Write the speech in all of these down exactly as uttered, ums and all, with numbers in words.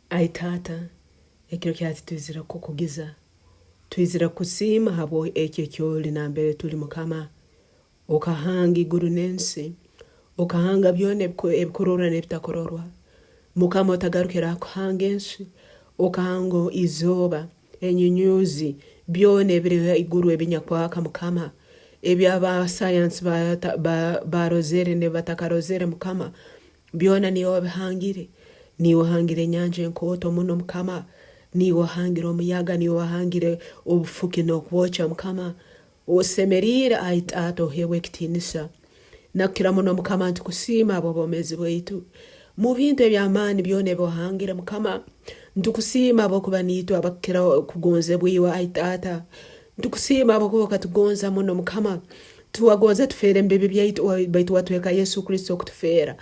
Ai Taata, ekiro kya hati twizire kukugiza, twizire kusiima habwo eki ekyoli nambere tuli, Mukama. Okahanga iguru n'ensi, okahanga byona ebiku-, ebikurorwa n'ebitakurorwa. Mukama, otagarukire ha kuhanga ensi, okahanga izooba, enyunyuuzi, byona ebiri haiguru ebinyakwaka, Mukama. Ebi aba sayansi bata-, ba-, barozere n'ebibatakarozere, Mukama. Byona niiwe wabihangire. Niiwe ohangire enyanja enkooto muno, Mukama. Niiwe ohangire omuyaga, niiwe ohangire obufuki n'okwokya, Mukama. Osemeriire, ai Taata, oheebwe ekitiinisa. Nakukira muno, Mukama, nitukusiima habw'obwomeezi bwaitu. Mu bintu eby'amaani byona ebi wahangire, Mukama, nitukusiima habw'okuba niitwe abakukira kugonzebwa iwe, ai Taata. Nitukusiima habw'okuba okatugonza muno, Mukama. Tiwagonza tufeere mu bibi byaitu, wa-, baitu watweka Yesu Kristo okutufeera.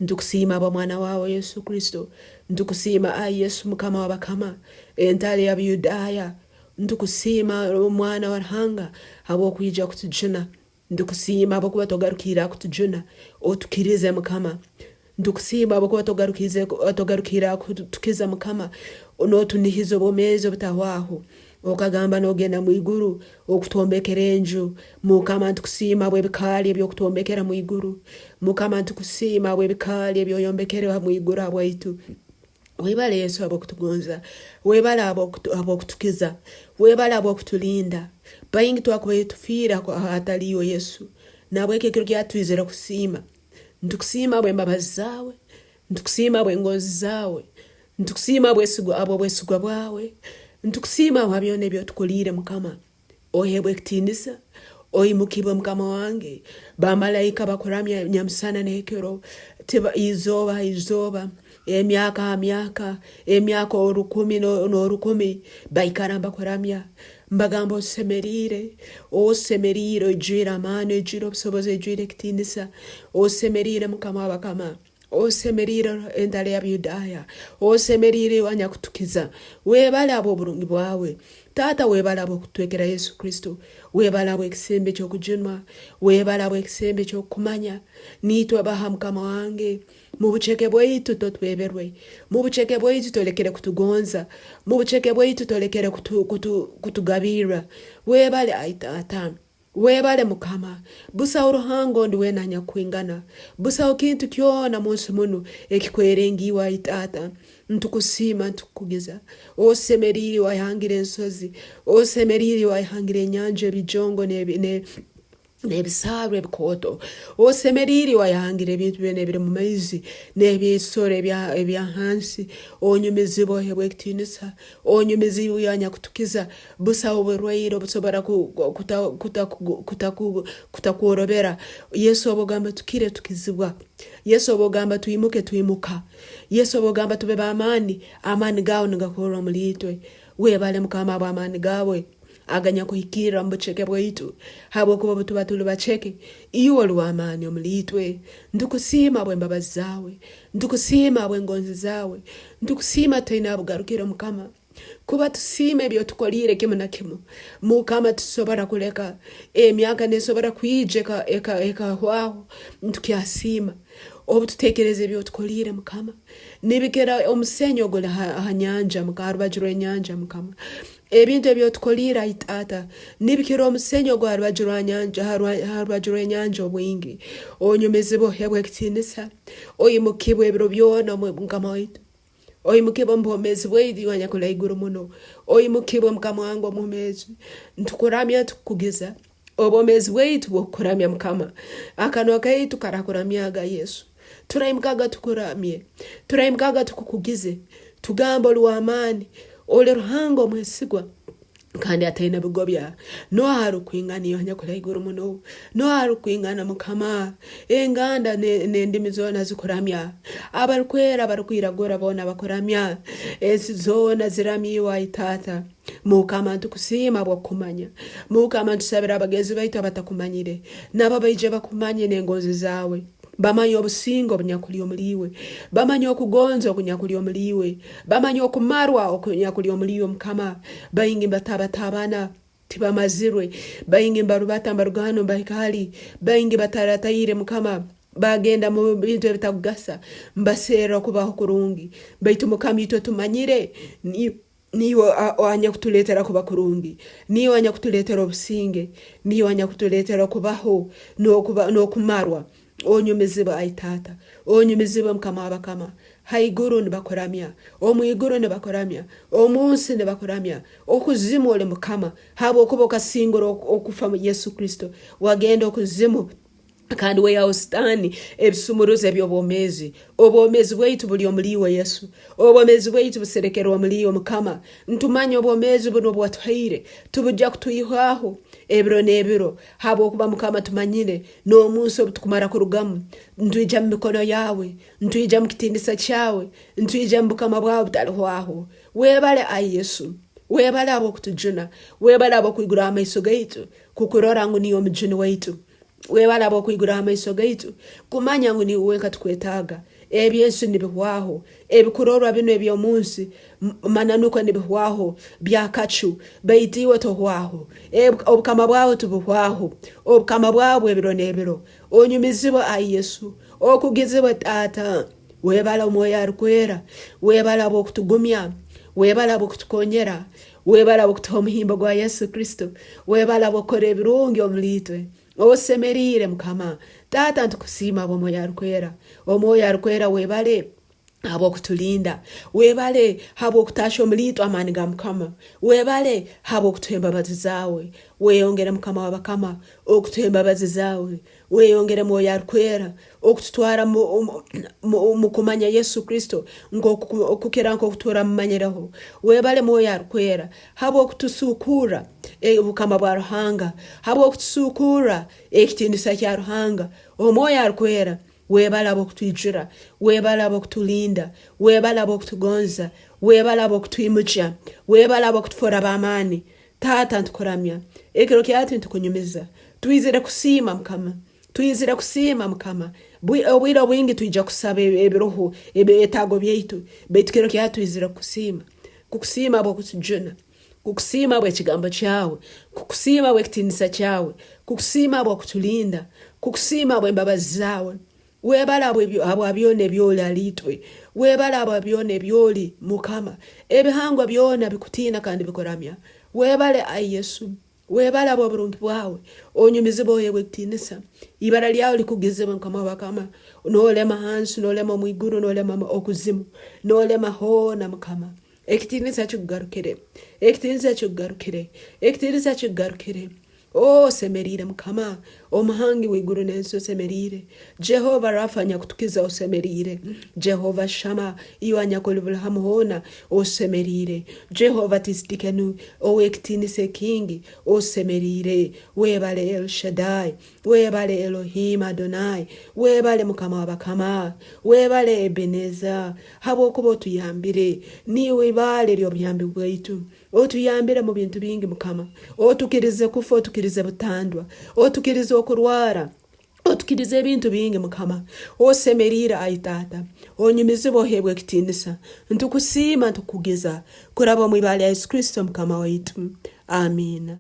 Nitukusiima habw'omwana waawe Yesu Kristo. Nitukusiima, ai Yesu, Mukama w'abakama, entale y'Abayudaaya. Nitukusiima, omwana wa Ruhanga, habw'okwija kutujuna. Nitukusiima habw'okuba togarukiire kutujuna. Otukirize, Mukama. Nitukusiima habwokuba togarukize-, togarukiire kutukiza, Mukama. Nootunihiza obwomeezi obutahwaho. Okagamba noogenda mu iguru okutwombekera enju. Mukama, nitukusiima habw'ebikaali eby'okutwombekera mu iguru. Mukama, nitukusiima habw'ebikaali eby'oyombekere ha mu iguru habwaitu. Webale, Yesu, habw'okutugonza. Webale habw'okutu-, habw'okutukiza. Webale habw'okutulinda. Baingi twakubaire tufiire ako-, hatali iwe, Yesu. Nahabweki ekiro kya twizire kusiima. Nitukusiima habw'embabazi zaawe. Nitukusiima habw'engonzi zaawe. Nitukusiima habw'esigwa-, habw'obwesigwa bwawe. Nitukusiima habwa byona ebi otukoliire, Mukama. Oheebwe ekitiinisa, oimukibwe, Mukama wange. Bamalaika bakuramya nyamusana n'ekiro, tiba-, izooba ha izooba, emyaka ha myaka, emyaka orukumi no-, n'orukumi, baikara mbakuramya. Mbagamba, osemeriire, osemeriire, oijwire amaani, oijwire obusobozi, oijwire ekitiinisa, osemeriire, Mukama w'abakama. Osemeriire, entale y'Abayudaaya. Osemeriire, iwe anyakutukiza. Webale habw'oburungi bwawe. Taata, webale habw'okutwekera Yesu Kristo. Webale habw'ekisembo eky'okujunwa. Webale habw'ekisembo eky'okukumanya. Niitwe baha, Mukama wange. Mu buceke bwaitu totweberwe. Mu buceke bwaitu tolekere kutugonza. Mu buceke bwaitu tolekere kutu-, kutu-, kutugabirra. Webale, ai Taata. Webale, Mukama. Busaho Ruhanga ondi weena anyakukwingana. Busaho kintu kyona mu nsi munu ekikwerengeiwe, ai Taata. Nitukusiima, nitukukugiza. Osemeriire, wayehangire ensozi. Osemeriire, wayehangire enyanja, ebijongo, n'ebi-, ne-, n'ebisaaru, ebikooto. Osemeriire, wayehangire ebintu byona ebiri mu maizi, n'eby'ebisoro ebya, ebya hansi. Onyumizibwe, oheebwe ekitiinisa. Onyumizibwe, iwe anyakutukiza. Busaho oburwaire obusobora ku-, ku-, kuta-, kuta-, ku-, kutaku-, kutakworobera. Yesu, obu ogamba tukire, tukizibwa. Yesu, obu ogamba twimuke, twimuka. Yesu, obu ogamba tube b'amaani, amaani gaawe nigakorra omuli itwe. Webale, Mukama, habw'amaani gaawe aganyakuhikirra omu buceke bwaitu. Habwokuba obu tuba tuli baceke, iwe oli w'amaani omuli itwe. Nitukusiima habw'embabazi zaawe. Nitukusiima habw'engonzi zaawe. Nitukusiima tutaine abugarukire, Mukama. Kuba tusiima ebi otukoliire kimu na kimu. Mukama, tusobora kuleka emyaka nesobora kwija eka-, eka-, ekahwaho, nitukyasiima. Obu tutekereza ebi otukoliire, Mukama, nibikira omusenyi oguli ha, ha nyanja, Mukama, ha rubaju rw'enyanja, Mukama. Ebintu ebi otukoliire, ai Taata, nibikira omusenyi ogwa rubaju rwa nyanja, ha rwa-, ha rubaju rw'enyanja obwingi. Onyumizibwe, oheebwe ekitiinisa, oimukibwe ebiro byona, Mukama waitu. Oimukibwe omu bwomeezi bwaitu, iwe anyakuli haiguru muno. Oimukibwe, Mukama wange omwomeezi. Nitukuramya, nitukukugiza. Obwomeezi bwaitu bw'okukuramya, Mukama. Akanwa kaitu karakuramyaga, Yesu. Turaimukaga tukuramye. Turaimukaga tukukugize. Tugamba oli w'amaani. Oli Ruhanga omwesigwa. Kandi ataine bigobya. Nooha arukwingana, iwe anyakuli haiguru muno? Nooha arukwingana, Mukama? Enganda ne-, n'endimi zoona zikuramya. Abarukwera, abarukwiragura boona bakuramya. Ensi zoona ziramye iwe, ai Taata. Mukama, nitukusiima habw'okukumanya. Mukama, ntusabira abagenzi baitu abatakumanyire. Nabo baije bakumanye n'engonzi zaawe. Bamanye obusinge obunyakuli omuli iwe. Bamanye okugonza okunyakuli omuli iwe. Bamanye okumarwa okunyakuli omuli iwe, Mukama. Baingi nibatabataabana, tibamazirwe. Baingi nibarubata, nibaruga hanu, nibahika hali. Baingi batarataire, Mukama. bagenda mu bintu ebitakugasa, mbaserra kubaho kurungi. Baitu Mukama, itwe tumanyire, ni-, niiwe a-, anyakutuleetera kuba kurungi. Niiwe anyakutuleetera obusinge. Niiwe anyakutuleetera okubaho n'okuba-, n'okumarwa. Onyumizibwe, ai Taata. Onyumizibwe, Mukama w'abakama. Haiguru nibakuramya. Omu iguru nibakuramya. Omu nsi nibakuramya. Okuzimu oli Mukama. Habwokuba okasingura ok-, okufa mu Yesu Kristo. Wagenda okuzimu. Kandi weyaho Sitaani ebisumuruzo eby'obwomeezi. Obwomeezi bwaitu buli omuli iwe, Yesu. Obwomeezi bwaitu buserekerwe omuli iwe, Mukama. Nitumanya obwomeezi bunu obu watuhaire, tibugya kutwihwaho ebiro n'ebiro. Habwokuba, Mukama, tumanyire n'omu nsi obu tukumara kurugamu, nitwija mu mikono yaawe, nitwija mu kitiinisa kyawe, nitwija mu bukama bwawe butalihwaho. Webale, ai Yesu. Webale habw'okutujuna. Webale habw'okwigura amaiso gaitu, kukurora ngu niiwe omujuni waitu. Webale habw'okwigura amaiso gaitu, kumanya ngu niiwe wenka tukwetaaga. Eby'ensi nibihwaho, ebikurorwa binu eby'omu nsi, m-, mananukwe nibihwaho, byakacu, baitu iwe tohwaho. Ebu-, obukama bwawe tibuhwaho, obukama bwawe bw'ebiro n'ebiro. Onyumizibwe, ai Yesu, okugizibwe, Taata. Webale Omwoyo Arukwera, webale habw'okutugumya, webale habw'okutukonyera, webale habw'okutuha omuhimbo gwa Yesu Kristo, webale habw'okukora ebirungi omuli itwe. Osemeriire, Mukama. Taata, nitukusiima habw'Omwoyo Arukwera. Omwoyo Arukwera, webale habw'okutulinda. Webale habw'okutaahya omuli itwe amaani ga Mukama. Webale habw'okutuha embabazi zaawe. Weyongere, Mukama w'abakama, okutuha embabazi zaawe. Weyongere, Mwoyo Arukwera, okututwara mu, mu, mu, mu kumanya Yesu Kristo, nk'oku-, okukira nk'oku turamumanyireho. Webale, Mwoyo Arukwera, habw'okutusuukurra, eh, obukama bwa Ruhanga, habw'okutusuukurra ekitiinisa kya Ruhanga. Omwoyo Arukwera, webale habw'okutwijura, webale habw'okutulinda, webale habw'okutugonza, webale habw'okutwimukya, webale habw'okutufoora b'amaani. Taata, nitukuramya. Ekiro kya hati nitukunyumiza. Twizire kusiima, Mukama. Twizire kusiima, Mukama. Bwi-, obwire obwingi twija kusaba e-, ebiroho, ebyetaago byaitu. Baitu kiro kya hati twizire kukusiima. Kukusiima habw'okutujuna. Kukusiima habw'ekigambo kyawe. Kukusiima habw'ekitiinisa kyawe. Kukusiima habw'okutulinda. Kukusiima habw'embabazi zaawe. Webale habw'ebyo-, habwa byona eby'oli hali itwe. Webale habwa byona eby'oli, Mukama. Ebihangwa byona bikutiina kandi bikuramya. Webale, ai Yesu. Webale habw'oburungi bwawe. Onyumizibwe, oheebwe ekitiinisa. Ibara lyawe likugizibwe, Mukama w'abakama. Noolema hansi, noolema omu iguru, noolema ma-, okuzimu. Noolema hoona, Mukama. Ekitiinisa kikugarukire. Ekitiinisa kikugarukire. Ekitiinisa kikugarukire. Oh, osemeriire, Mukama. Omuhangi w'iguru n'ensi, osemeriire. Jehova Rafa, anyakutukiza, osemeriire. Jehova Shama, iwe anyakuli buli hamu hoona, osemeriire. Jehova Tsidkenu, ow'ekitiinisa ekingi, osemeriire. Webale El Shaddai. Webale Elohim Adonai. Webale Mukama w'abakama. Webale Ebeneza. Habwokuba otuyambire. Niiwe ibaale ly'obuyambi bwaitu. Otuyambire mu bintu bingi, Mukama. Otukirize kufa, otukirize butandwa. Otukirize okurwara. Otukirize ebintu bingi, Mukama. Osemeriire, ai Taata. Onyumizibwe, oheebwe ekitiinisa. Nitukusiima, nitukukugiza. Kuraba omu ibaale lya Yesu Kristo, Mukama waitu. Amiina.